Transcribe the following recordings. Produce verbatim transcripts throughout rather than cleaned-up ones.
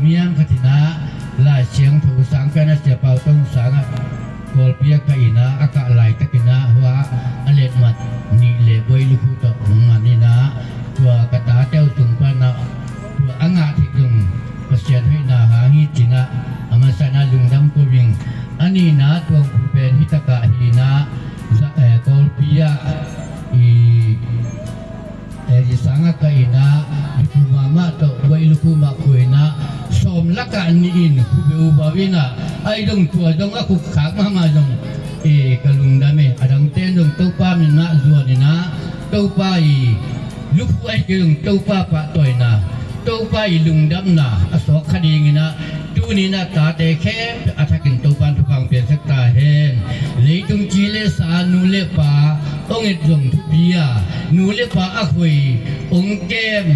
Miang khat in ah Lai Siangtho sang pen a Sia Pau Tong Sang ah Kawlpi ah ka in ah a kah laitakin ah hua a letmat nih le buai lukhu tawh hong man in ah tua ka tate uh tung pan ah tua a ngah theih zong Pasian hoihna hang hi ci-in ah a masa in ah lungdam ko ing. A nihna Tuang Phu pen hi takah hi in ah Kawlpi ah i Eri sangah ka in ah lukhu mahmah tawh buai lukhu mah khua in ah sawm lakah nih in khu beuh uh bau in ah ai dong tua dong a khukkhak mahmah dong e ka lungdam e. A dangte dong Topa min mah zuan in ah Topa i lukhu ai kei dong Topa pahtawina Topa i lungdamna a sawk kha ding in ah tuni in ah tate khempeuh a thakin Topa in thupha hong piaksak ta hen. Leitung ci le sa nu le pa hong et zong thupi a nu le pa a khoi hong kem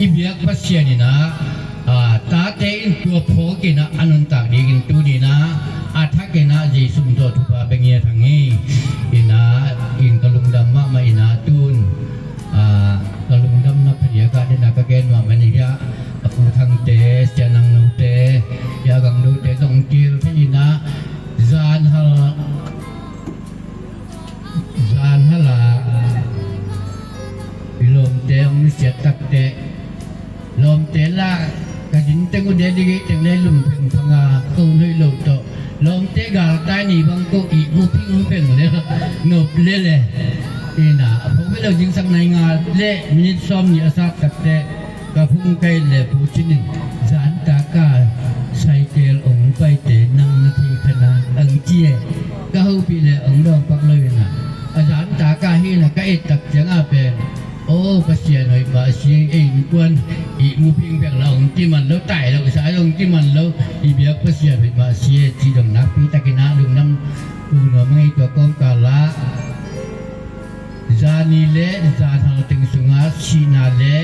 i biak Pasian in ah tate in tua phawk in ah a nuntak dingin tuni in ah a thak in ah Jesu min tawh thupha beng hi a thang hi. In ah in ka lungdam mahmah in ah tun ka lungdamna phadiak ah den ah ka gen mahmah in ah a Pu Thangte, Sia Nang Note, Sia Gang Note zong kil thei in ah zan hal zan hala i lawmte hong siat takteh lawmte la ka din teng uh delegate teng le lum pheng phanga ko noi lo tawh lawmte galtai ni bang ko i mu phing pheng le nop le le ina a phawk ve lo zingsang nai nga le minit sawm ni a sat takteh ka phung kai le pu cinin zan taka saikel ong paite nang na thei khana ang ci e. Ka hopih le ong dawng pak lo ina a zan taka hi na ka et tak cianga pen o Pasian hoih mah si ei mi kuan i mu phingphek la ong kiman lo tai lo sa ong kiman lo i biak Pasian hoih mah si e ci dong nakpi takin a lungdam u nuam ang ei tua kawmkal ah Zani le zan hal teng sungah sihna le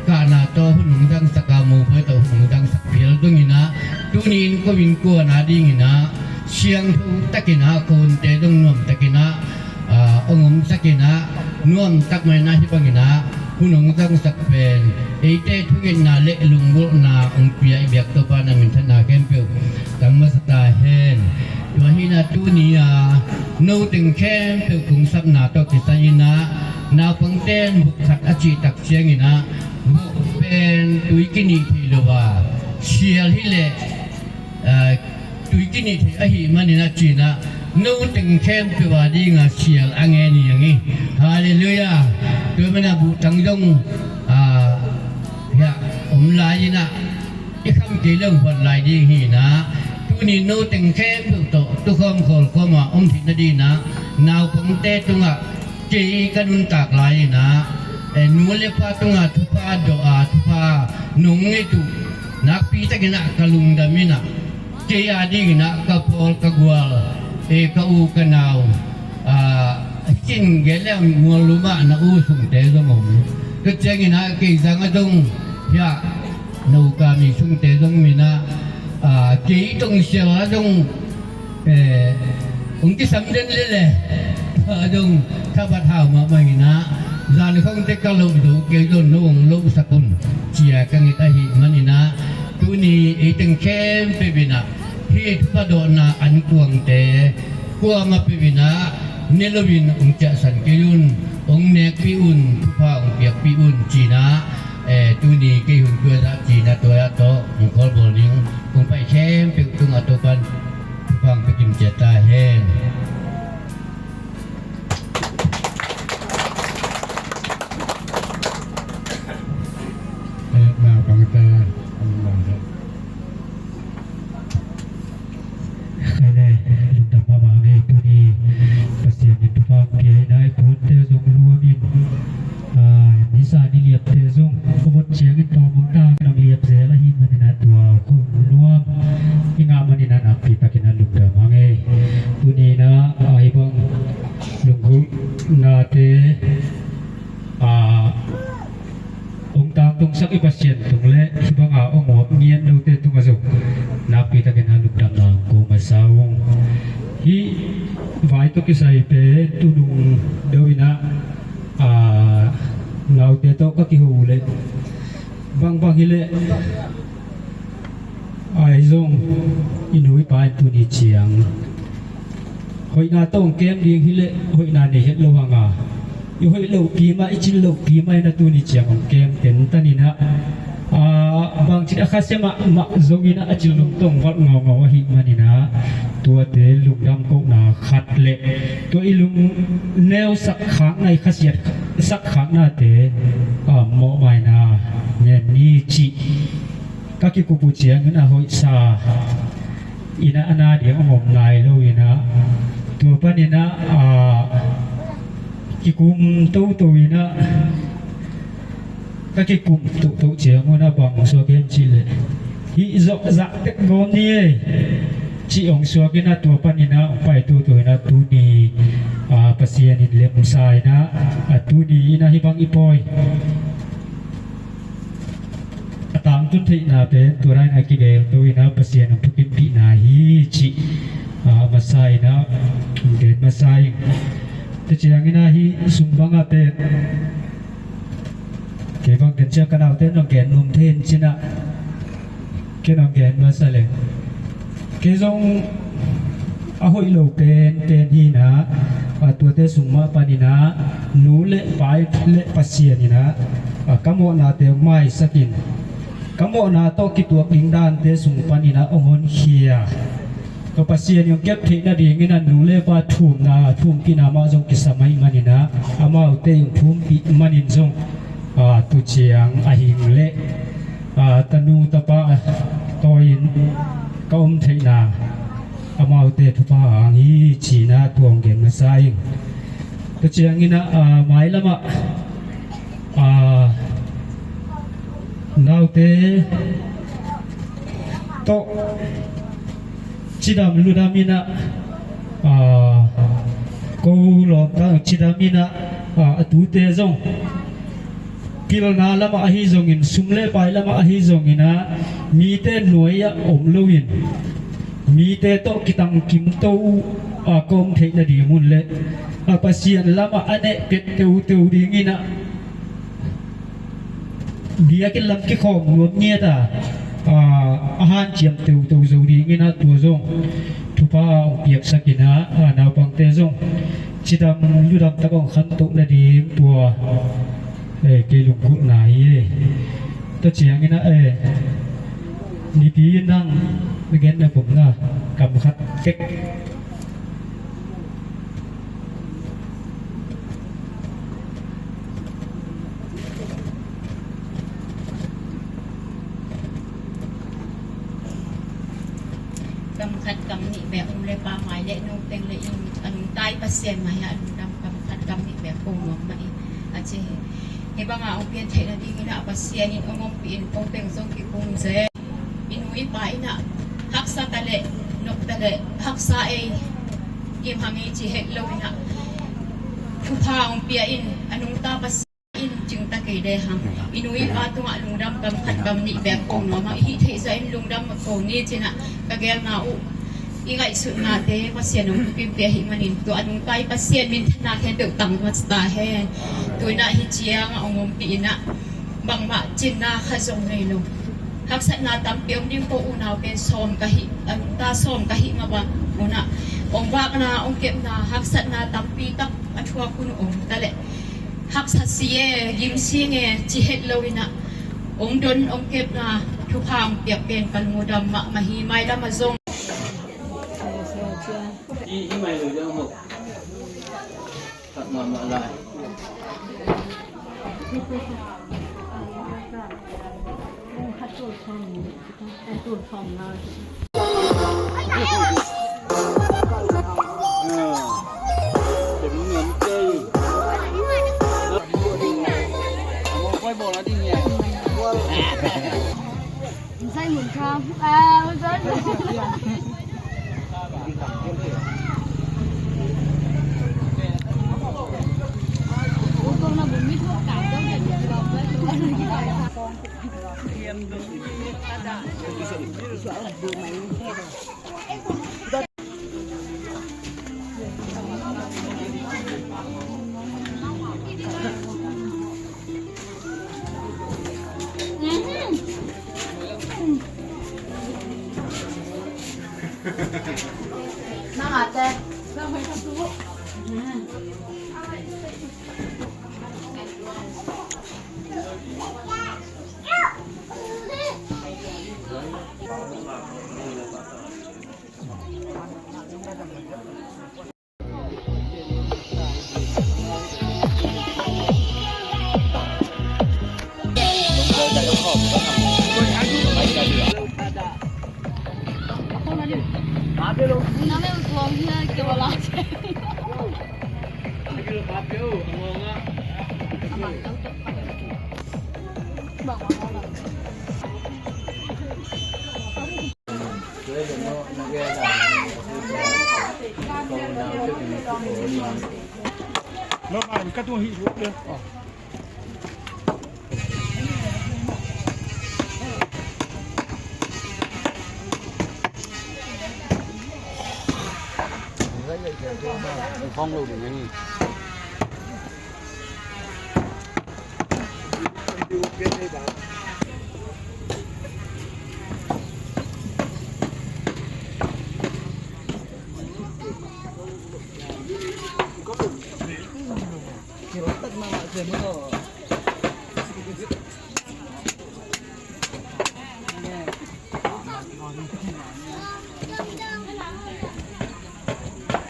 kahna tawh hun hong zangsak a mobile tawh hun hong zangsak pial dongin ah tuni in ko in kuan a dingin ah siangtho takin ah ko hunte dong nuam takin ah hong omsak in ah nuam tak mai in ah hih bangin ah hun hong zangsak pen eite thungetna le lunggulhna hong pia i biak Topa na minthanna khempeuh tang masa ta hen. Tua hi in ah tuni a no teng khempeuh kungsapna tawh kisai in ah naupangte in vok khat a cih tak ciangin ah vok pen tui kinih thei lo a sial hi leh tui kinih thei ahih manin a ci in ah no teng khempeuh a ding a sial a ngen hi ang hi. Halleluiah. Tua man a buhtang zong hiah om lai in ah i kham kei leng huat lai ding hi in ah tuni no teng khempeuh tawh tukhawm khawlkhawm a om theih nading in ah naupangte tungah kei ka nuntak lai in ah nu le pa tungah thupha dawh a thupha nong nget uh nakpi takin ah ka lungdam in ah kei a dingin ah ka pawl ka gual ka u ka nau kin gel le mual lumah na u sungte zong om. Tua ciangin ah kei zang a zong hiah no ka mi sungte zong min ah kei tong sial a zong hong kisam den lele a dong thabat hau mahmah in ah zan khawngte ka loh zo kei zong no hong lohsak un cia ka nget ahih manin ah tuni ei teng khempeuh in ah hih thupadawhna an kuangte kuamah peuh in ah ne loin hong ciahsan kei un hong nekpih un thupha hong piakpih un ci in ah tuni kei hun kuazah ci in ah tua ah tawh hong khawlbawl ning kong pai khempeuh tungah Topan thupha hong pia kim ciat ta hen. Naupangte an bang Khaile lungdam mahmah ngei tuni Pasian in thupha pia in ah i puante zong luangin nisa ni liapte zong a vot ciangin tawmang ta kan liap zel ahih manin ah tua khong nuam i ngah manin ah nakpi takin ah lungdam a ngei. Tuni in ah ahi bang lunggulhnate hong tangtungsak i Pasian tung le hih banga hong uap ngiat note tungah zong nakpi takin a lungdamna hong ko masa ung. Hih vai tawh kisai pen tunung deuh in ah naute tawh ka kiho uh leh bangbang hileh Ahi zong i nu i pa in tuni ciang hoihna tawh hong kem ding hi leh hoihna nei het lo hang a, i hoih loh kima, i cin loh kima in a tuni ciang hong kem tentan in ah, a, bangci a khasia mahmah zongin ah a cin lum tawh hong valh ngaungau ahih manin ah, tuate lungdam kohna khat le tua i lungneu sak khakna, i khasiat sak khaknate, a, mawhmaina ngen ni cih ka kikup uh ciangin a hoihsa in ah a na ding hong om nai lo in ah, tua panin ah, a, kikum toto in ah, ka kikum toto ciangun ah bang hong suak hiam cih leh, hih zawh zah tek gawm ni ei cih hong suak in ah, tua panin ah hong pai toto in ah tuni, a, Pasian in lemsa in ah, a, tuni in ah hih bang i pawi a tangtun theihna pen tua dan a kigelto in ah Pasian hong thukimpihna hi cih, a, masa in ah gen masa ing. Tua ciangin ah hih sung bangah pen kei bang ken ciang ka naute nong gen nuam thei in cin ah, ken nong gen masa leng, kei zong a hoih lo penpen hi in ah, a, tuate sung mah panin ah nu le pa le Pasian in ah, a, ka mawhnate hong maisak in, ka mawhna tawh kituak ding dante sung panin ah hong honkhia, ka Pasian in hong kep theih nadingin ah nu le pa thumna, thumpihna mah zong kisam ahih manin ah, amaute in hong thumpih manin zong, a, tu ciang a hing le, a, tanu tapa tawi-in ka om theihna amaute thupha hang hi ci-in ah tua hong gen masa ing. Tua ciangin ah, a, mailam ah, a, naute tawh cidam ludam in ah, a, ko lawmta cidam in ah, a, a tute zong pilna lamah ahi zongin, sum le pai lamah ahi zongin ah, mite nuai-ah om loin, mite tawh kitangkim to uh, a, ka om theih nading un le, a, Pasian lamah a neh pet teuteu dingin ah, biakinn lam kikhawm nuam ngiat a, a, a hanciam teuteu zo dingin ah tua zong thupha hong piaksak in ah, a, naupangte zong cidam ludam tak hong khantoh nading tua, eh, kei lunggulhna hi. Tua ciangin ah, eh, Nipi in nang na genna bawm na kam khat tek. Kam khat kam nih bek um le pa mai le nung teng le in a nungta i Pasian mai-ah a lungdam kam khat kam nih bek ko nuam mah in a ci hi. Hih bangah hong pian theih nadingin ah Pasian in hong ompih in ko teng zong kikum zel. I nu i pa in ah haksa ta leh, nop ta leh, haksa ei, kim hang ei ci het lo in ah thupha hong pia in a nungta Pasian in cing ta kei de hang. I nu i pa tungah lungdam kam khat kam nih bek ko nuam a, i hih theih zah in lungdam ko ni ci-in ah ka gelna uh, i ngaihsutnate Pasian hong thukimpih ahih manin tua a nungta i Pasian minthanna khempeuh tang masa ta hen. Tu-in ah hih ciangah hong ompih in ah bangmah cinna khat zong nei lo. Haksatna tampi om ding ko, unau pen sawm ka hih, a nungta sawm ka hih mah bang un ah hong vakna, hong kepna, haksatna tampi tak a thuak hun om ta leh, haksa si e, gim sing e ci het lo in ah hong don, hong kepna, thupha hong piak pen ka lungdam mahmah hi. Mailam ah zong i, i mai lo zong ho. Khat mahmah lai.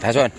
Thasuan.